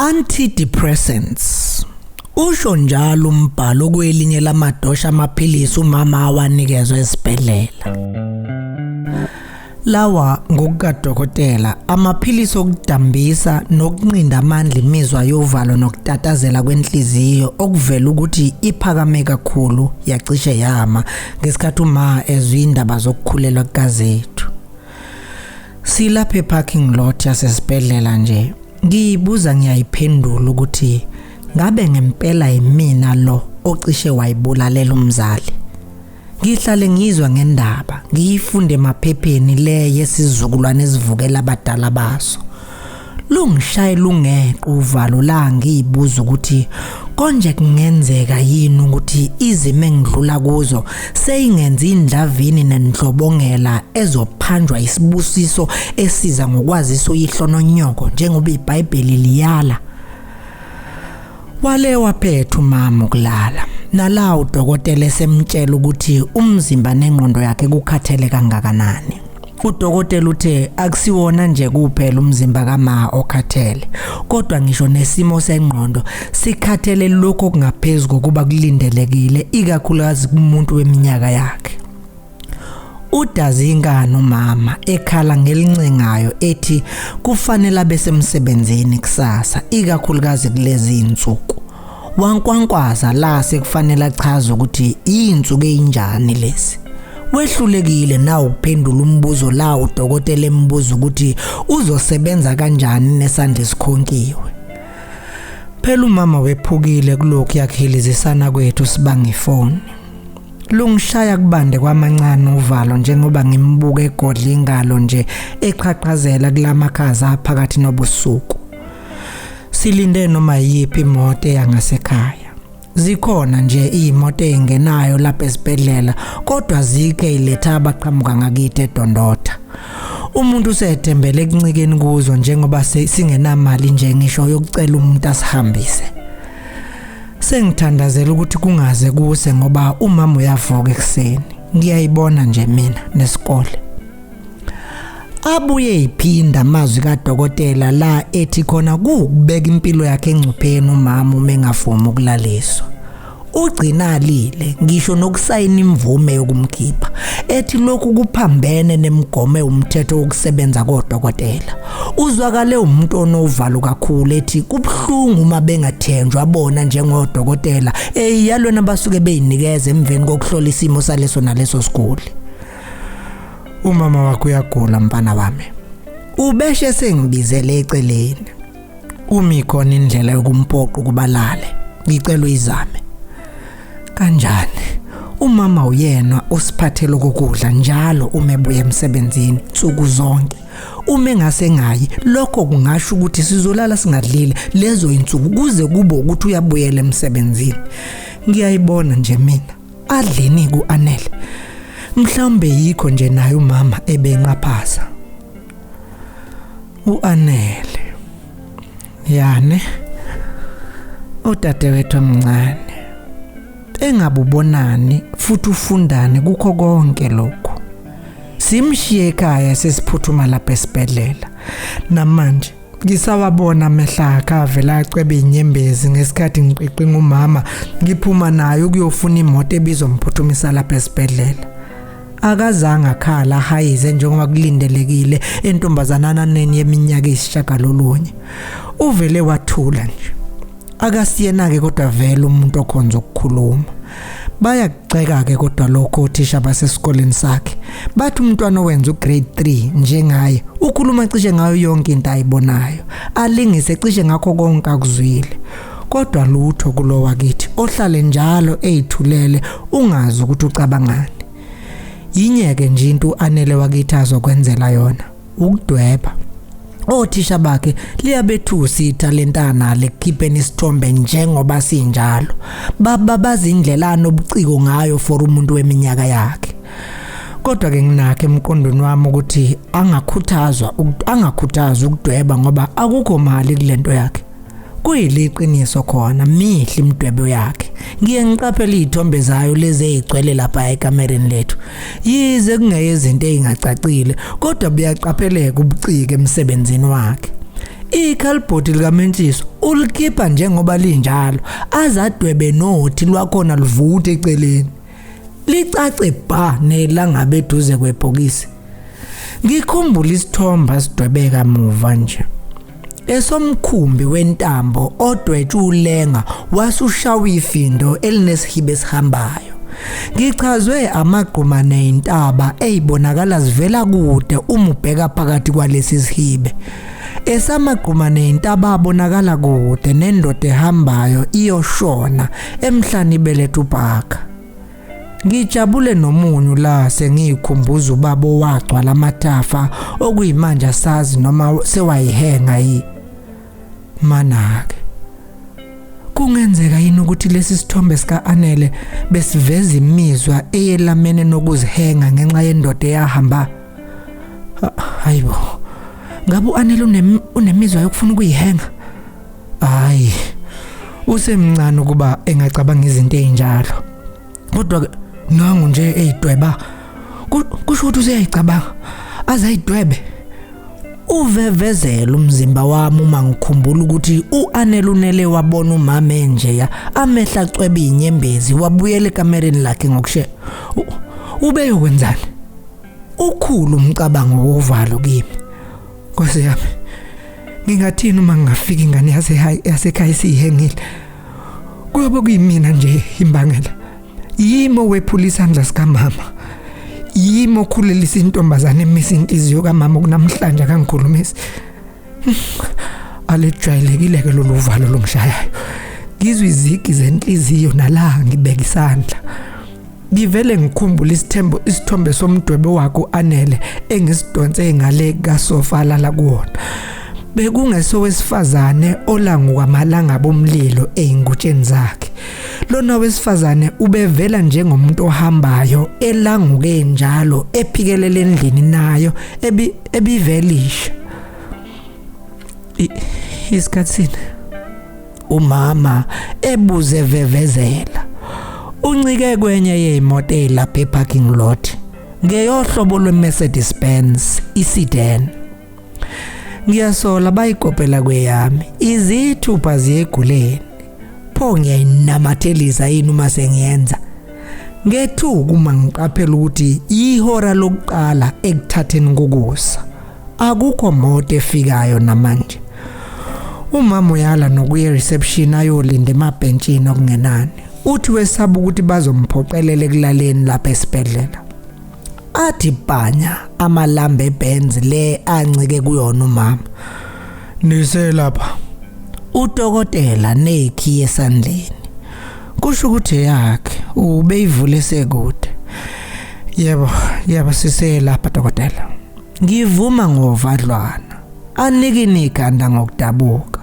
Antidepressants. Usho njalo umbhalo kwelinye lamadosha amaphilisi umama awanikezwe esibhedlela. Lawa ngokukadokotela amaphilisi okudambisa nokunqinda amandla imizwa yovalo nokutatazela kwenhliziyo okuvela ukuthi iphakame kakhulu yacishe yama ngesikhathi uma ezwa indaba zokukhulelwa kukaZethu. Silapha eparking lot yasesibhedlela nje. Ngiyibuza ngiyayiphendula ukuthi ngabe ngempela yimina lo ocishe wayibulalela umzali. Ngihlale ngizwa ngendaba, ngiyifunde emaphepheni le yesizukulwane esivukela abadala baso. Lungishaye lungeqe uvalo la ngiyibuza ukuthi konje kungenzeka yini ukuthi izimo engidlula kuzo seyingenza indlavini nendlobongela ezophanjwa isibusiso esiza ngokwazisa uyihlo nonyoko njengoba iBhayibheli liyala. Wale waphetha umama ukulala. Nala udokotela esemtshela ukuthi umzimba nengqondo yakhe kukhathele kangakanani. Udokotela uthe akusiwona nje kuphela umzimba kama okhathele, kodwa ngisho nesimo sengqondo sikhathele lokho okungaphezu kokuba kulindelekile ikakhulukazi kumuntu weminyaka yakhe. Udazi inkani umama ekhala ngelincengayo ethi kufanele abe semsebenzini kusasa ikakhulukazi kulezi insuku. Wankwankwaza la sekufanele achaze ukuthi insuku eyinjani lezi. Wehlulekile na ukuphendula umbuzo la udokotela embuza ukuthi uzosebenza kanjani nesandla esikhonkiwe. Phela umama wephukile kulokhu yakhilizisana kwethu sibanga ifoni. Lungishaya kubande kwamancane uvalo njengoba ngimbuka egodla ingalo nje eqhaqhazela kulamakhaza aphakathi nobusuku. Silinde noma yiphi imoto eyangasekhaya. Zikhona nje iy'moto ey'ngenayo lapha esibhedlela kodwa zike iletha abaqhamuka ngakithi eDondotha. Umuntu usethembele ekuncikeni kuzo njengoba singenamali nje ngisho yokucela umuntu asihambise. Sengithandazela ukuthi kungaze kuse ngoba umama uyavuka ekuseni. Ngiyayibona nje mina nesikole. Abuye iphinda amazwi kadokotela la ethi khona kuwukubeka impilo yakhe engcupheni umama uma engavumi ukulaliswa. Ugcina alile ngisho nokusayina imvume yokumkhipha ethi lokhu kuphambene nemigomo ewumthetho wokusebenza kodokotela. Uzwakale umuntu onovalo kakhulu ethi kubuhlungu uma bengathenjwa bona njengodokotela eyalona basuke beyinikeza emveni kokuhlola isimo saleso naleso siguli. Umama wakho uyagula mfana wami. Ubeshe sengibizele eceleni. Uma ikhona indlela yokumpoqa ukuba alale, ngicela uyizame. Kanjani? Umama uyena osiphathela ukudla njalo uma ebuya emsebenzini nsuku zonke. Uma engase ngayi, lokho kungasho ukuthi sizolala singadlile lezo insuku kuze kube ukuthi uyabuyela emsebenzini. Ngiyayibona nje mina. Adleni ku-Anele. Mhlawumbe yikho nje naye umama ebenqaphaza. U-Anele. Yani udadewethu omncane engabubonani futhi ufundani kukho konke lokhu. Simshiye ekhaya sesiphuthuma lapha esibhedlela. Namanje ngisawabona amehlo akhe avela acwebe inyembezi ngesikhathi ngiqiqinga umama ngiphuma naye ukuyofuna imoto ebizomphuthumisa lapha esibhedlela. Akazange akhala ahayize njengoba kulindelekile entombazananeni yeminyaka eyisishagalolunye. Uvele wathula nje. Akasiyena-ke kodwa vele umuntu okhonza ukukhuluma. Bayakugxeka-ke kodwa lokho othisha basesikoleni sakhe. Bathi umntwana owenza ugrade 3 njengaye ukhuluma cishe ngayo yonke into ayibonayo, alingise cishe ngakho konke akuzwile. Kodwa lutho kulo wakithi ohlale njalo eyithulele ungazi ukuthi ucabangani. Yinyeke nje into uAnele wakithi azokwenzela yona, ukudweba. Othisha bakhe liyabethusa ithalenta analo ekukhipheni isithombe njengoba sinjalo. Bababaza indlela anobuciko ngayo for umuntu weminyaka yakhe. Kodwa ke nginakho emqondweni wami ukuthi angakhuthazwa angakhuthazwa ukudweba ngoba akukho mali kulento yakhe. Kuyiliqiniso khona mihle imidwebo yakhe. Ngiye ngiqaphele izithombe zayo lezi ezigcwele lapha ekamereni lethu. Yize kungeyezinto ezingacacile kodwa buyaqapheleka ubuciko emsebenzini wakhe. Ikhalibhodi likaMentshiso Ulikhipha njengoba linjalo, azadwebe nothi lwakhona luvuthe eceleni. Licace bha nelangabe eduze kwebhokisi. Ngikhumbula isithombe asidwebeka muva nje. Esomkhumbi wentambo odwetshwe ulenga wasushawa ifindo elinesihibe esihambayo. Ngichazwe amagquma nezintaba ezibonakala zivela kude uma ubheka phakathi kwalesi sihibe. Esamagquma nezintaba abonakala kude nendoda ehambayo iyoshona emhlane ibeletha ubhaka. Ngijabule nomunyu la sengiyikhumbuza ubaba owagcwala amathafa okuyimanje asazi noma sewayihenga yi. Manake kungenzeka yini ukuthi lesi sithombe sika-Anele besiveza imizwa eyelamene nokuzihenga ngenxa yendoda eyahamba? Hayibo, ngabe u-Anele unemizwa yokufuna ukuyihenga? Hayi, usemncane ukuba engacabanga izinto ezinjalo. Kodwa ke nangu nje eyidweba, kusho ukuthi useyayicabanga aze ayidwebe. Uvevezela umzimba wami uma ngikhumbula ukuthi uAnele unele wabona umama enjeya, amehla acwebe inyembezi, wabuyela ekamereni lakhe ngokushesha. Ubeyokwenzani? Ukhulu umcabango wovalo kimi. Nkosi yami, ngingathini uma ngingafika ingane yasekhaya isiyihengile? Kuyobe kuyimina nje imbangela. Yimi owephula isandla sikamama. Yimi okhulelisa intombazane emisa inhliziyo kamama okunamhlanje akangikhulumisi. Alejwayelekile ke lolu valo longishayayo. Ngizwe izigi zenhliziyo nala ngibeka isandla. Ngivele ngikhumbule isithembo isithombe somdwebo wakho Anele engisidonse ngale kasofa lala kuwona. Bekungesowesifazane olanguka amalanga bomlilo ezingutsheni zakhe. Lona wesifazane ubevela njengomuntu ohambayo elanguke njalo ephikelele endlini nayo ebivelisha. Isikhathi umama ebuze vevezela. Uncike kwenye yezimoto ezilapha eparking lot ngeyohlobo lweMercedes Benz isedan. Ngiyasola bayikopela kweyami, izithupha ziyeguleni. Pho ngiyayinamathelisa yini uma sengiyenza? Ngethuka uma ngiqaphela ukuthi ihora lokuqala ekuthatheni kokusa. Akukho moto efikayo namanje. Umama uyala nokuya ereception ayolinda emabhentshini okungenani. Uthi wesaba ukuthi bazomphoqelela ekulaleni lapha esibhedlela. Athi bhanya amalambe eBenz le ancike kuyona umama. Nise lapha. Udokotela nekhi esandleni. Kusho ukuthi yakhe ubeyivule sekude. Yebo, yebo sise lapha dokotela. Ngivuma ngovadlwana. Anikini ikhanda ngokudabuka.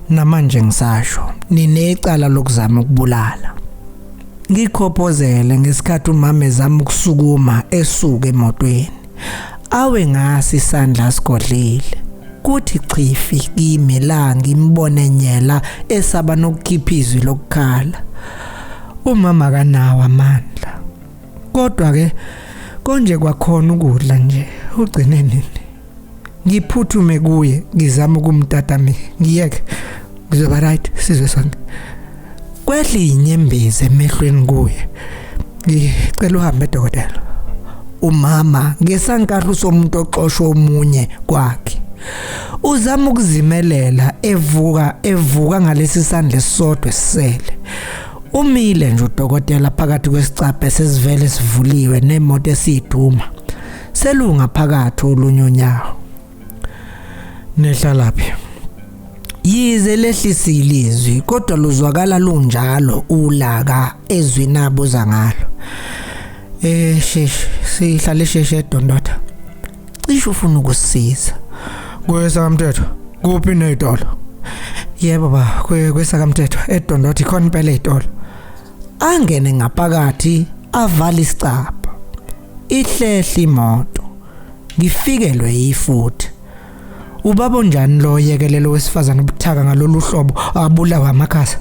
Namanje ngisasho ninecala lokuzama ukubulala. Ngikhophozele ngesikhathi umama ezama ukusukuma esuka emotweni. Awe ngasi isandla sigodlile. Kuthi chifi kimi la ngimbone nyela esaba nokukhipha izwi lokukhala. Umama kanawo amandla. Kodwa ke konje kwakhona ukudla nje ugcine nini? Ngiphuthume kuye ngizama ukumtatami ngiyeke ngizoba right sizwe sonke. Kwehla inyembezi emehlweni kuye. Ngicela uhambe dokotela. Umama ngesankahlu somuntu oxoshwa omunye kwakhe. Uzama ukuzimelela evuka ngalesi sandla esisodwa esisele. Umile nje udokotela phakathi kwesicabha esesivele sivuliwe nemoto esiyiduma. Selunga phakathi olunye unyawo. Nehla laphi? Yize lehlisile izwi kodwa luzwakala lunjalo ulaka ezwini abuza ngalo. Sheshe sihlale sheshe edondotha. Cishe ufuna ukusisiza. Kwesakamthetho kuphi nezitolo? Yebo ba, kwesakamthetho edondotha ikhona impela ezitolo. Angene ngaphakathi avale isicabha. Ihlehla imoto. Ngifikelwe yifuthi. Ubaba onjani lo yekelelo wesifazane obuthaka ngalolu hlobo abulawa amakhasa?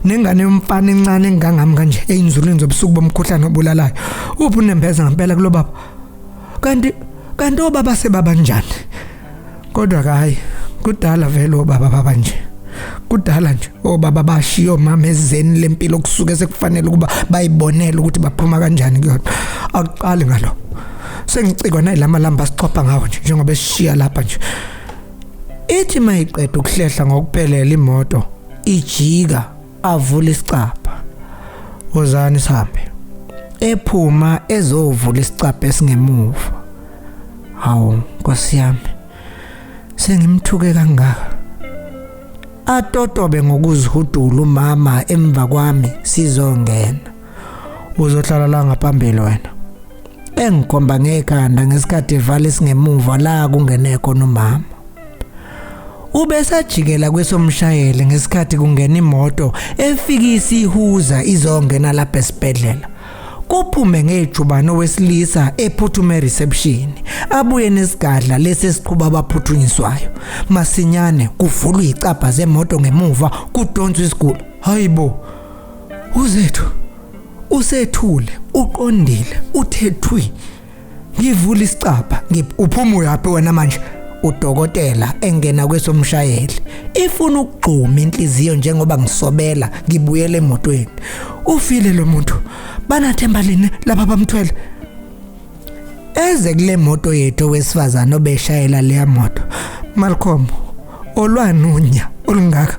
Nengane yomfana encane engangami kanje eyinzulwini zobusuku bomkhuhlane obulalayo. Uphi unembeza ngempela kulo baba? Kanti obaba sebaba njani? Kodwa hayi, kudala vele obaba baba nje. Kudala nje obaba bashiya omama ezeni lempilo kusuke sekufanele ukuba bayibonele ukuthi baphuma kanjani kuyona. Akuqali ngalo. Sengicikwa nayilama lamba sichopha ngawo nje njengoba esishiya lapha nje. Ithi mayiqeda ukuhlehla ngokuphelele imoto ijika avula isicabha. Wozani sihambe. Ephuma ezovula isicabha esingemuva. Hawu Nkosi yami. Sengimthuke kangaka. Atotobe ngokuzihudula umama emva kwami sizongena. Uzohlala la ngaphambili wena. Engikhomba ngekhanda ngesikhathi evala isingemuva la kungene khona umama. Ubesajikela kwesomshayeli ngesikhathi kungena imoto efikisa ihuza izongena lapha esibhedlela. Kuphume ngejubane owesilisa ephuthuma ereception abuye nesigadla lesi esiqhuba abaphuthunyiswayo. Masinyane kuvulwa icabha zemoto ngemuva kudonswa isiguli. Hayibo, uZethu usethule, uqondile, uthe thwi. Ngivula isicabha, uphuma uyaphi wena manje? Udokotela engena kwesomshayeli ifuna ukugxuma inhliziyo njengoba ngisobela ngibuyele emotweni. Ufile lo muntu, banathemba lini laba bamthwele? Eze kule moto yethu owesifazane obeshayela leya moto. Malcolm, olwanunya olungaka?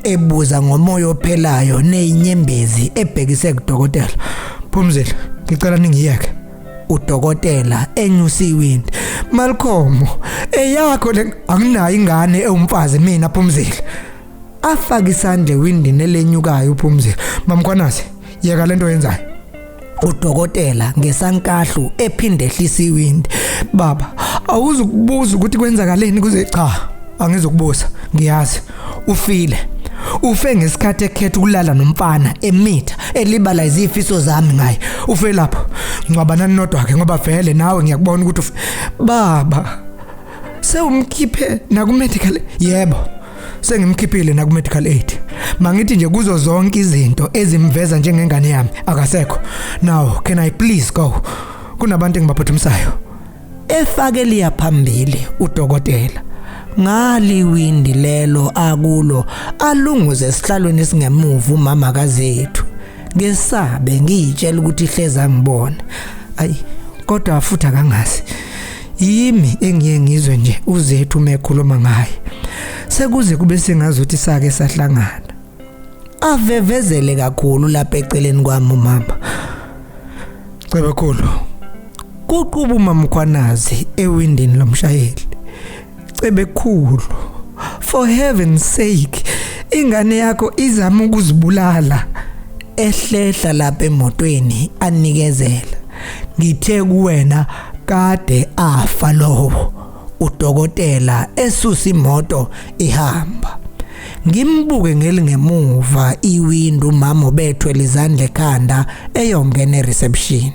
Ebuza ngomoya ophelayo nezinyembezi ebhekise kudokotela. Phumzile, ngicela ningiyeke. Udokotela enyusa iwindi. Malcolm, eyakho le anginayo ingane ewumfazi mina Phumzile. Afake isandla ewindini elenyukayo uPhumzile. Mamkhwanazi, yeka lento oyenzayo. Udokotela ngesankahlu ephinde ehlisa iwindi. Baba, awuzukubuza ukuthi kwenzakaleni kuze? Cha, angizukubuza, ngiyazi ufile. Ufe ngesikhathi ekhetha ukulala nomfana emitha elibala izifiso zami ngaye. Ufe lapho. Ngcwaba nodwa ke ngoba vele nawe ngiyakubona ukuthi baba sewumkhiphe naku medical. Yebo, sengimkhiphile naku medical aid. Mangithi nje kuzo zonke izinto ezimveza njengengane yami akasekho. Now can I please go? Kunabantu engibaphuthumisayo. Efake liya phambili udokotela ngali windi lelo akulo, alunguze esihlalweni esingemuva umama kaZethu. Ngesabe ngiyitshela ukuthi ihleza ngibona. Ayi, kodwa futhi akangazi. Yimi engiye ngizwe nje uZethu mekhuluma ngaye sekuze kube sengazuthi sake sahlangana. Avevezele kakhulu lapha eceleni kwami umama. Cebekhulu, kuquba uMamkhwanazi ewindini lomshayeli. Cebekhulu, for heaven's sake, ingane yakho izama ukuzibulala. Ehlehla lapha emotweni anikezela. Ngithe kuwena kade afa lowo. Udokotela esusa imoto ihamba. Ngimbuke ngelingemuva iwindi umama obethwele izandla ekhanda eyongena ereception.